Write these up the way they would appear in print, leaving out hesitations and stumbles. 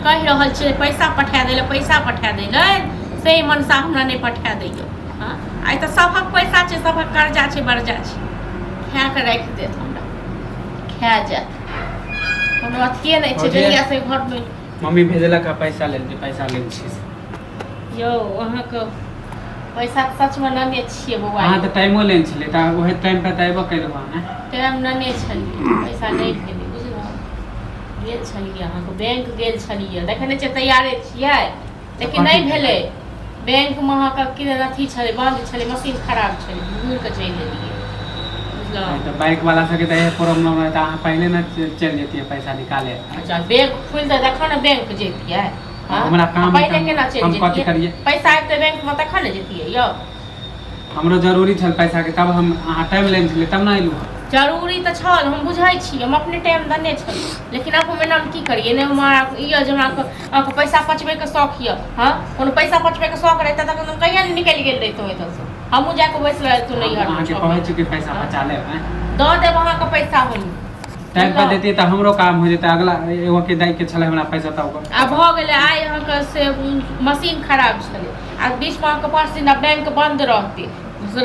कहि रहल छियै पैसा पठा दै लए, पैसा पठा दै लए, से मनसा हमरा नहि पठा दैया। हँ, आइ तऽ सभक पैसा छै, सभक कर्जा छै, बर्जा छै, खा कऽ राखि देत हमरा, खा जायत, कोनो अथिए नहि छै। भौजी। जहिया से घरमे मम्मी भेजलक है पैसा लेल, जे पैसा लेल छी से। यौ, अहाँके पैसा तऽ सचमे नने छियै बौआ। अहाँ तऽ टाइमो लेने छलियै, तऽ ओहे टाइम पर तऽ अयबो केलहुँ अहाँ। टाइम नने छलियै, पैसा नहि भेलै, बुझलहुँ? गेल छलियै अहाँके बैंक गेल छलियै, देखै नहि छियै तैयारे छियै, लेकिन नहि भेलै। बैंकमे अहाँके कि अथी छलै, बन्द छलै, मशीन खराब छलै, घुरि कऽ चलि एलियै, बुझलहुँ? तऽ बाइक वाला सबके तऽ इएह प्रॉब्लम रहै, तऽ अहाँ पहिले ने चलि जैतियै पैसा निकाले। अच्छा, बैंक खुलतै तखन ने बैंक जैतियै? हँ? हमरा काम पहिले केना चलि हम कथी जैतियै? करियै? पैसा अबितै बैंकमे तखन ने जैतियै यौ। हमरो जरूरी छल पैसाके, तब हम अहाँ टाइम लेने छलियै तब ने अयलहुँ। जरूरी तऽ छल, हम बुझै छी, हम अपने टाइम देने छलहुँ, लेकिन आब हम एनामे की करियै? नहि हमरा ई यऽ जे हमरा अहाँके पैसा पचबैके शौक यऽ। हँ, कोनो पैसा पचबैके शौक रहितै तखन हम कहिया ने निकलि गेल रहितहुँ एतऽसँ, हमहूँ जाकऽ बैस रहितहुँ नैहरमे। अहाँके कहै छी कि पैसा बचा लेब, आँय? दऽ देब अहाँके पैसा हम। टाइम पर देतियै तऽ हमरो काम हो जेतै। अगला एगो के दै के छलै हमरा पैसा तऽ ओकर आ भऽ गेलै। आइ अहाँके से मशीन खराब छलै आ बीचमे अहाँके 5 दिन बैंक बन्द रहतै,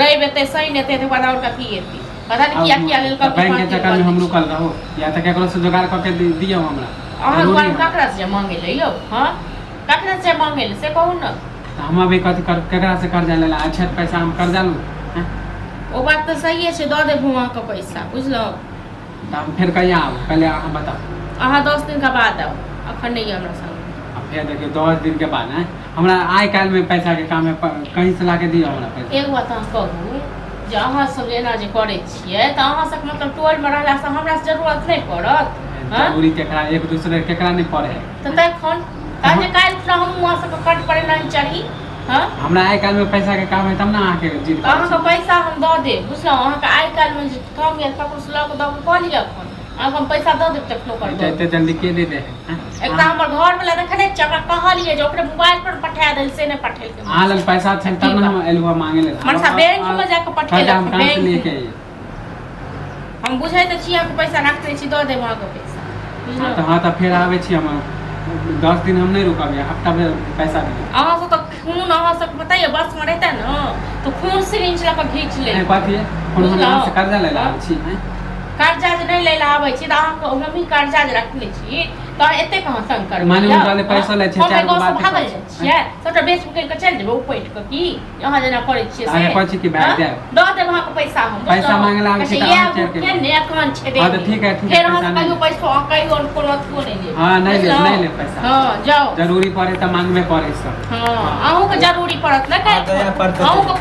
रवि एतै, शनि एतै, तकर बाद आओर कथी एतै, पता नहि किया किया लेल। तऽ बैंक के चक्कर में हम रुकल रहू या तऽ केकरो से जोगाड़ कऽ के दियौ हमरा। अहाँ जरूरी दुआरे है। ककरा से मांगे ले यौ? हँ, ककरा से मांगे ले से कहू ने। तऽ हम अभी कथी कर, केकरा से कर्जा लेला? अच्छा, पैसा हम कर्जा लू, हैं? ओ बात तऽ सहिए छै, दऽ देब हम अहाँके पैसा, बुझलहुँ? तऽ हम फेर कहिया आबू, पहिले अहाँ बताउ। अहाँ 10 दिनके बाद आउ, अखन नहि यऽ हमरा संग। आ फेर देखियौ, 10 दिन के बाद है, हमरा आइ काल्हि में पैसा के काम है, कहीं से ला के दियौ हमरा पैसा। एगो बात अहाँ कहू जे अहाँ सब जे एना जे करै छियै तऽ अहाँ सबके मतलब टोलमे रहलासँ हमरा से जरूरत नहि पड़त? हँ? जरूरी केकरा, एक दूसरे केकरा नहि पड़े है? तऽ तखन तहन जे काल्हि खुना हमहूँ अहाँ सबके कट पर एना ही चढ़ी, हँ? हमरा आइ काल्हि में पैसा के काम है तब ने अहाँके जिद तऽ करै अहाँके छी। पैसा हम दऽ देब, बुझलहुँ? अहाँके आइ काल्हिमे जे काम यऽ, ककरोसँ लऽ कऽ दऽ कऽ कऽ लिअ एखन, अहाँके हम पैसा दऽ देब तखनो कर एते एते जल्दी के दे दे है, हैं? एक तऽ हमर घरवला देखने छियै, ओकरा कहलियै जे ओकरे मोबाइल पर पठा देल, से नहि पठेलकै। अहाँ लग पैसा छै तब ने हम एलहुँ मांगे लेल। मनसा बैंक मे जाके कर्जा पठेलक। हम कहाँ से बैंक लेके अइयै? हम बुझै तऽ छी अहाँके पैसा रखने छी, दऽ देब अहाँके पैसा। हँ बुझलहुँ? तऽ हँ, तऽ फेर आबै छी हम, 10 दिन हम नहि रुकब, हफ्ता भरि पैसा दियौ। अहाँ सब तऽ खून, अहाँ सबके पता यऽ, बस मे रहिते ने तऽ खून सिरिंच लऽ कऽ घीच ले। नहि, कथी है? कोनो हम बुझलहुँ? अहाँ से कर्जा लै लए आबै छी, हैं? कर्जा जे नहि लै लए आबै छी तऽ अहाँके मम्मी कर्जा जे रखने छी तऽ एते कहाँ तंग करबै? माने यौ? हुनका ले पैसा लै छै, हम चारि गो गाँवसँ बात भागल करै जाइ छियै, सबटा बेच बिकैल कऽ चलि जेबै उपटि कऽ की अहाँ जेना करै छियै से? अहाँके कहै छी कि भागि हँ? जायब। दऽ देब अहाँके पैसा हम। पैसा बुझलहुँ? मांगे लए आबै छी कहै तऽ छै, अहाँ इएह चलि के के ने एखन छै। हँ, तऽ ठीक है, ठीक है, फेर अहाँ पैसा से नहि कहियो लेब। पैसो अहाँ कहियो कोनो अथियो नहि लेब। हँ, नहि लेब। बुझलहुँ? नहि लेब पैसा। हँ, जाउ। जरूरी पड़े तऽ मांगबे पड़े सब। हँ, अहूँके जरूरी पड़त ने हँ, तऽ इएह काल्हि पड़तै। अहूँके।